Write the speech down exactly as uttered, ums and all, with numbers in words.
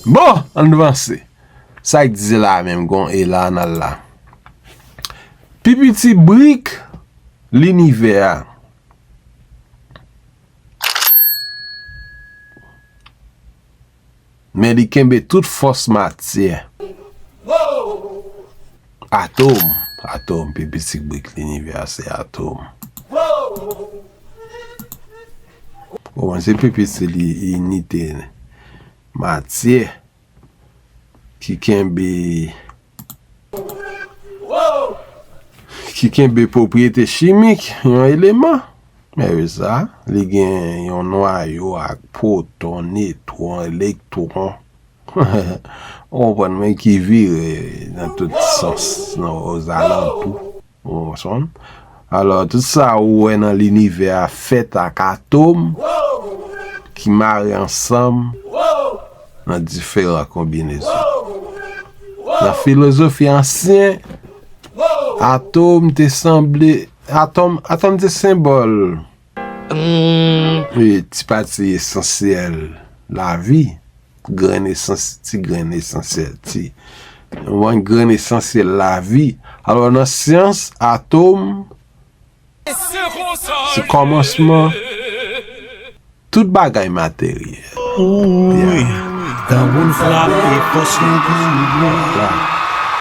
Bon, ann vanse. Sa k di la menm, gon e la, ann al la. Pi piti brik linivè a. Men li kenbe tout fòs matyè. Atòm, atòm, pi piti brik linivè a se atòm. Bon, se pi piti li inite matyè ki kenbe ki kenbe pwopriyete chimik yon eleman. Men wi sa, li gen yon nwayo ak pwoton, netwon, elektwon. Ou konprann mwen ki vire nan tout sans, nan ozalantou. Ou konprann? Alò, tout sa ou wè nan linivè a fèt ak atòm ki mare ansanm nan diferan konbinezon. Nan filozofi ansyen, atòm te sanble, atòm, atòm te senbòl e ti pati esansyèl lavi, grenn esans, ti grenn esansyèl, ti yon grenn esansyèl lavi. Alò, nan syans, atòm se kòmansman tout bagay materyèl. Wi, granmoun frape fòs nou pou nou.